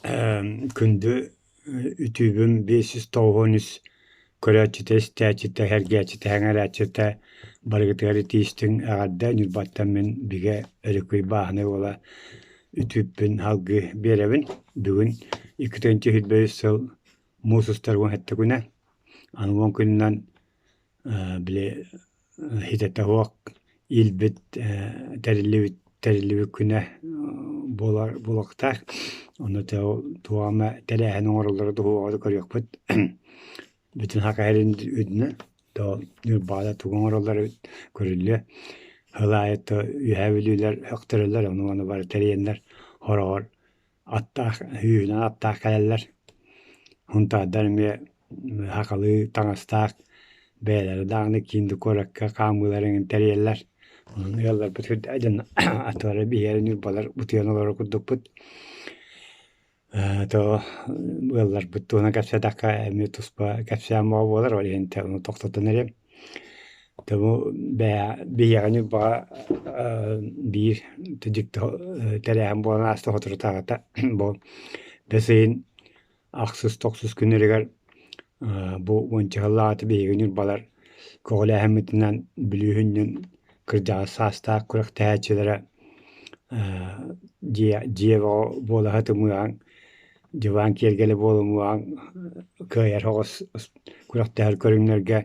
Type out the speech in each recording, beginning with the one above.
Күндү үтүүбүм 593 көрөөччүтэ, истээччитэ, сэргээччитэ, сэҥээрээччитэ барыгытыгар итии-истиҥ эҕэрдэ Ньурбаттан мин Бигэ Өрүкүй бааһынай уола үтүүппүн салгыы биэрэбин. Бүгүн 2023 сыл муус устар 17 күнэ. Аны 10 күнүнэн били ситэтэ суох иилбит тэриллибит тэриллибит күнэ буолар буолуохтаах. Ону туох эмэ тэрээһин оҥороллоро туһуоҕа көрүөхпүт. Бүтүн Саха сирин үрдүнэн то Ньурбаҕа тугу оҥороллор эбит көрүллүө. Сыл аайы то Үөһээ Бүлүүлэр сөхтөрөллөр, ону-маны бары тэрийэннэр хороҕор аттаах сүүһүнэн аттаах кэлэллэр. Һунтаардар эмиэ сахалыы таҥастаах бэйэлэрэ даҕаны киин да куоракка хаамыыларын тэрийэллэр. Онон ыалларбыт сүрдээх дьон аттылара биһиэхэ ньурбалар утуйан олорор курдукпут. То ыалларбыт туһунан кэпсээтэххэ эмиэ туспа кэпсээн бөҕө буолар, ол иһин ону тохтотон эриэм. Тому биһиэхэ Ньурбаҕа биир дьикти тэрээһин буолан ааста соторутааҕыта бу бэс ыйын ахсыс тохсус күннэригэр бу уонча сыллааҕыта биһиги ньурбалар көҕүлээһиммитинэн Бүлүү сүнньүн кырдьаҕас саастаах күрэхтэһээччилэрэ дьиэ дьиэ бөҕө буола сатымыаҕыҥ, дьыбаан киэргэлэ буолумуоҕуҥ, кыайар соҕус күрэхтэһэр көрүҥнэргэ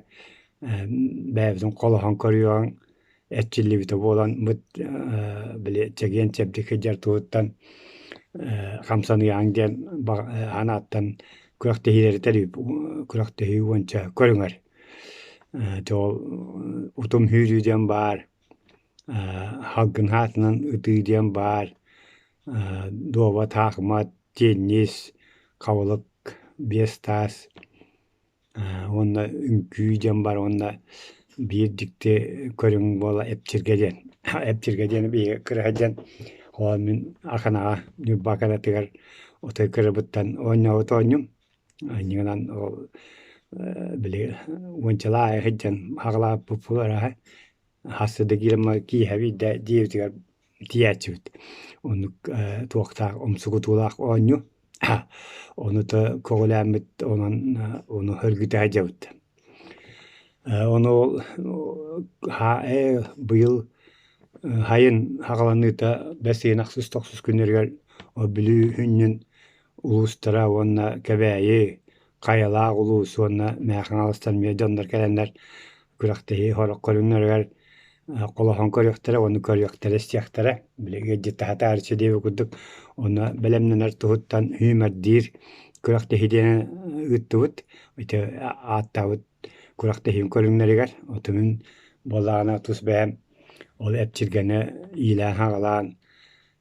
бэйэбитин холоһон көрүөҕүҥ, эрчиллибитэ буоламмыт били чэгиэн-чэбдик сылдьар туһуттан хамсаныаҕыҥ диэн санааттан күрэхтэһиилэри тэрийбит күрэхтэһии уонча көрүҥэр. Ол утум сүүрүү диэн баар, Салгын хаатынан ытыы диэн баар, дуобат, саахымат, теннис, хабылык, биэс таас уонна үҥкүү диэн баар уонна биир дьикти көрүҥ буола эпчиргэ диэн. Эпчиргэ диэни биһиги кыра сылдьан ол мин Аканаҕа Ньурба Аканатыгар отой кырабыттан оонньообут оонньуум. Анньыгынан ол били уончалаах аайы сылдьан аҕалаабыппыт буолар Хас да киирэн киэһэ биирдэ дьиэбитигэр тиийээччибит. Оннук туохтаах умсугутуулаах оонньуу. Ону то көҕүлээммит онон ону сөргүтэ сылдьабыт. Ону быйыл сайын саҕаланыыта бэс ыйын ахсыс тохсус күннэригэр Бүлүү сүнньүн улуустара уонна Кэбээйи Хайалаах улуус уонна Мэҥэ Хаҥаластан эмиэ дьоннор кэлэннэр күрэхтэһии сорох көрүҥнэригэр холоһон көрүөхтэрэ уонна көрүөхтэрэ истиэхтэрэ. Били ыалдьыттаһа диэбит курдук онно бэлэмнэнэр туһуттан сүүмэрдиир күрэхтэһии диэн ыыттыбыт. Ити ааттаабыт күрэхтэһиим көрүҥнэригэр отунун буоллаҕына тус бэйэм ол эпчиргэни иилээн-саҕалаан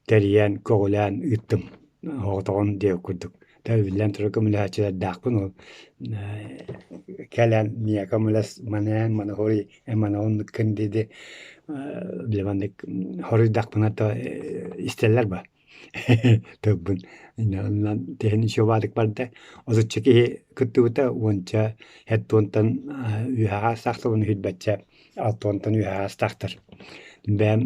тэрийэн, көҕүлээн ыыттым. Оҕотоҕун диэбит курдук. Биллэн турар көмөлөһөөччүлэрдээхпин ол кэлэн миэхэ көмөлөс манаан маны хоруй эн маны оннуккун диэди били маннык хоруйдахпына то истэллэр ба тылбын онон тиһэн үчүгэйдик барда отучча киһи кыттыбыта уонча хэт уонтан үөһэ аастаахтар уонна сүүрбэччэ 6 уонтан үөһэ аастаахтар. Бэйэм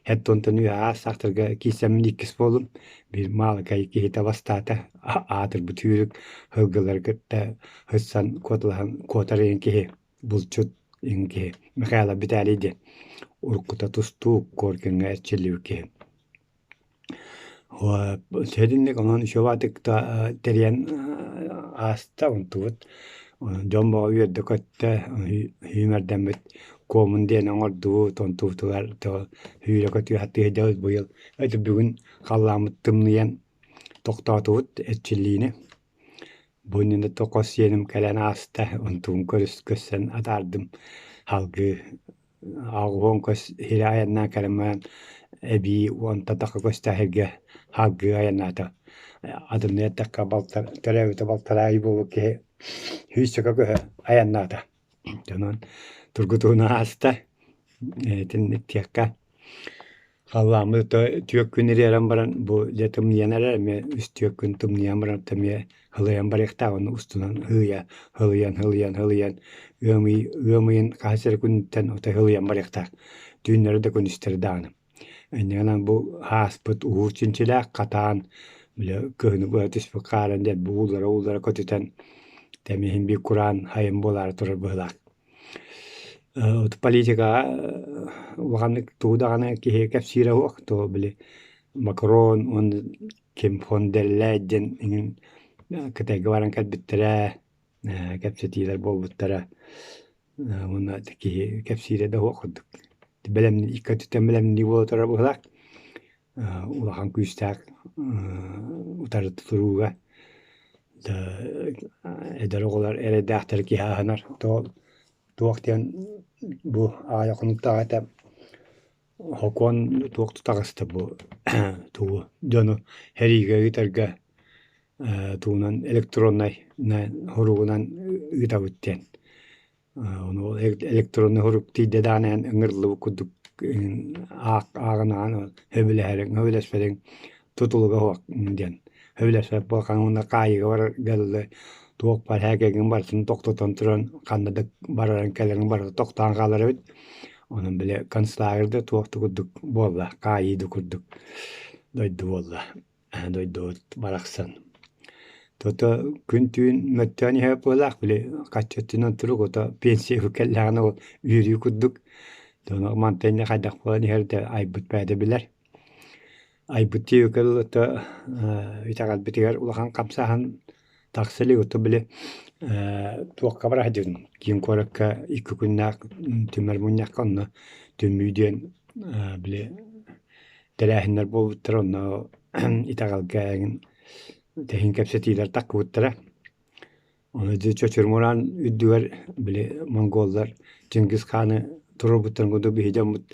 7 уонтан үөһэ аастаахтарга киирсэммин иккис буоллум. Биир маалыкай киһитэ бастаата. Аатырбыт сүүрүк сылгылары кытта сыссан куоталаһан куотар иһин киһи, булчут иһин киһи Михайлов Виталий диэн. Уруккута тустуук Коркиҥҥа эрчиллибит киһи. Сэринник онон үчүгэйдик тэрийэн ааста онтубут дьон бөҕө үөрдэ-көттө сүүмэрдэммит куомун диэн оҥордубут онтубутугар сүүрэ-көтүү сатыы сылдьабыт быйыл ити бүгүн халлааммыт тымныйан тохтоотубут эрчиллиини бу иннинэ хос сиэним кэлэн ааста онтубун көрсөн атаардым салгыы 80 көс сири айаннаан кэлэн баран эбии уонта тахса көстөөх сиргэ салгыы айаннаата. Атыннык эттэххэ төрөөбүтэ балтараа ый буолбут киһи сүүсчэкэ көһө айаннаата. Онон тургутууну ааста. Итинник диэххэ Халлааммыт түөрт күн ириэрэн баран бу дьэ тымныйан эрэр эмиэ үс-түөрт күн тымныйан баран эмиэ сылыйан барыахтаах ону устунан сыыйа сылыйан сылыйан сылыйан ыам ый ыам ыйын хаһыс эрэ күнүттэн отой сылыйан барыахтаах түүннэри да күнүстэри даҕаны. Инньэ гынан бу ааспыт уһуур чинчилээх хатаан Били кыһыны быһа түспүт хаарын дэлби ууллара-ууллара көтүтэн тэмиһин биир кураан хайын буолаары турар быһыылаах. Политикаҕа улаханнык тугу даҕаны киһи кэпсиирэ суох, то били Макрон уонна Ким фон дер Ляй диэн иҥин Кытайга баран кэлбиттэрэ, кэпсэтиилэр буолбуттара уонна киһи кэпсиирэ да суох курдук. Бэлэм икки өттүттэн бэлэмнии буола турар быһыылаах. Улахан күүстээх утары турууга эдэр оҕолор эрэйдээхтэр киһи аһынар. Туох диэн бу аҕыйах хонуктааҕыта этэ Хокуон туох да таҕыста бу тугу дьону сэриигэ ыытарга тугунан электроннай суругунан ыытабыт диэн. Ону электроннай сурук тиийдэ даҕаны эн ыҥырыллыбыт курдук ааҕынаҕын сөбүлэһэриҥ, сөбүлэспэтиҥ тутулуга суох диэн. Сөбүлэспэт буоллаххына уонна хаайыыга барарга дылы туох баар һээкэйгин барытын тохтотон туран ханна да барарыҥ кэлэриҥ барыта тохтоон хаалар эбит. Онон били концлагерь да туох да курдук буолла, хаайыы да курдук дойду буолла, дойдубут барахсан. То күн-түүн мөттөөн иһэр быһыылаах, били хаччы өттүнэн турук ото пенсия кэллэҕинэ ол үөрүү курдук. Мантан инньэ хайдах буолан иһэр да айбыт бэйэтэ билэр. Айбыт диэбиккэ дылы итэҕэлбитигэр улахан хамсааһын тахса илик. Ото били туохка бара сылдьыбытым киин куоракка икки күннээх түмэр мунньахха онно түмүү диэн били тэрээһиннэр буолбуттара онно итэҕэлгэ эҥин тэһиин кэпсэтиилэр таххыбыттара. Ону дьэ Чочурмураан үрдүгэр били монголлар Чингис хааны туруорбуттарын курдук биһи дьоммут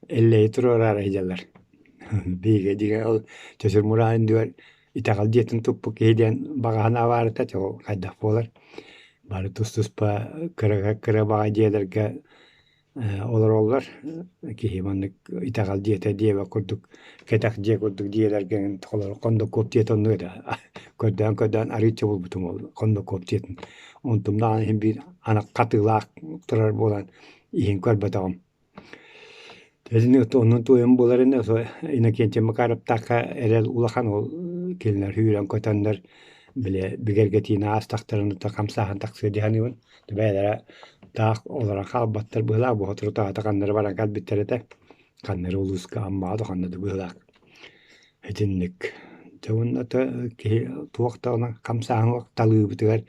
Эллэйи туруораары сылдьаллар. Биһиги дьиҥэ ол Чочурмураан үрдүгэр итэҕэл дьиэтин туппут киһи диэн баҕа санаа баарыта чэ ол хайдах буолар. Бары тус-туспа кыра кыра баҕа дьиэлэргэ олороллор. Киһи маннык итэҕэл дьиэтэ диэбэт курдук кэтэх дьиэ курдук дьиэлэргэ хондокуоп дьиэтэ оннук этэ. Көрдөөн-көрдөөн арыычча булбутум ол хондокуоп дьиэтин. Онтум даҕаны иһин биир аны хатыылаах турар буолан иһин көрбөтөҕүм. Оннун туойан буолар ини Иннокентий Макаровтаахха эрэл улахан ол кинилэр сүүрэн көтөннөр били бигэргэтиини аастахтарына хамсааһын тахсыа дии саныыбын. Бэйэлэрэ таах олорон хаалбаттар быһыылаах, бу соторутааҕыта ханна эрэ баран кэлбиттэр этэ. Ханна эрэ улууска Аммаҕа да ханна да быһыылаах. Итинник. Дьэ уонна киһи туох даҕаны хамсааһын талыыбытыгар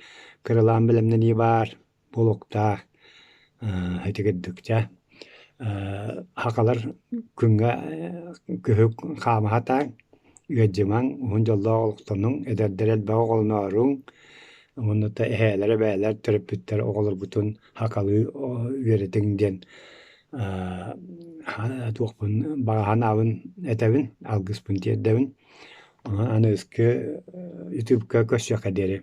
кыралаан бэлэмнэнии баар буолуохтаах. Ити курдук дьэ сахалар күҥҥэ күһүк хаама сатааҥ, ыалдьымаҥ, уһун дьоллоох олохтонуҥ, эдэрдэр элбэх оҕолонооруҥ, уонна эһээлэр, эбээлэр, төрөппүттэр оҕолоргутун сахалыы үөрэтиҥ диэн туохпун баҕа санаабын этэбин, алгыспын тиэрдэбин. Онон аныгыскы ютубка көрсүөххэ диэри.